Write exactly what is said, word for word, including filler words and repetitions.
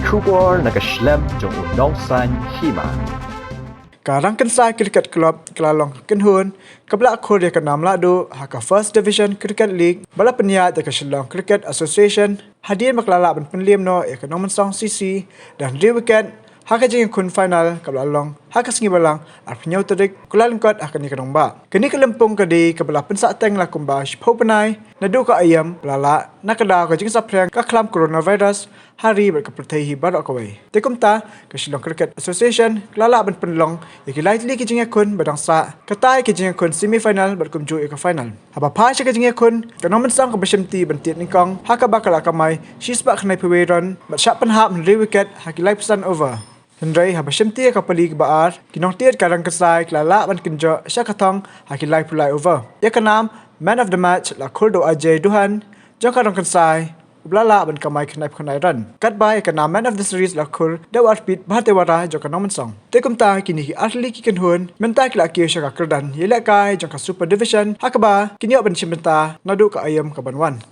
Khubor na ka shlem jong u nongsan hima. Ka Rangkynsai Cricket Club ka la long ka kynhun kaba la khur ïa ka nam lahduh ha ka First Division Cricket League ba la pynïaid da ka Shillong Cricket Association hadien ba ka la lah ban pynliem noh ïa ka Nongmynsong C C da hynriew wicket ha ka jingïakhun final kaba la long ha ka Sngi Balang arphew hynñiew tarik Kyllalyngkot ha kane ka nongbah. Kane ka lympung ka dei kaba la pynsahteng la kumba shiphew bnai naduh ka aïom ba la lah na ka daw ka jingsaphriang ka khlam coronavirus ha ri bad ka pyrthei hi baroh kawei. Te kumta ka Shillong Cricket Association ka la lah ban pynlong ïa ki lai tylli ki jingïakhun ba dang sah, katai ka jingïakhun semi final bad kumjuh ïa ka final. Haba phai sha ka jingïakhun, ka Nongmynsong kaba shimti ban tied nyngkong ha kaba ka la kamai shispah khyndaiphew wei run bad shah pynhap hynriew wicket ha ki laiphew san over. Hynrei haba shimti ïa ka pali kaba ar, ki nongtied ka Rangkynsai ka la lah ban kynjoh sha ka thong ha ki laiphew lai over. Ïa ka nam Man of the Match la khur da u Ajay Duhan jong ka Rangkynsai, uba la lah ban kamai khyndaiphew khyndai run. Katba ïa ka nam Man of the Series la khur da u Arpit Bhatewara jong ka Nongmynsong. Te kumta kine ki ar tylli ki kynhun mynta ki la kiew sha ka kyrdan ïalehkai jong ka Super Division ha kaba kin ïoh ban shim bynta naduh ka aïom kaban wan.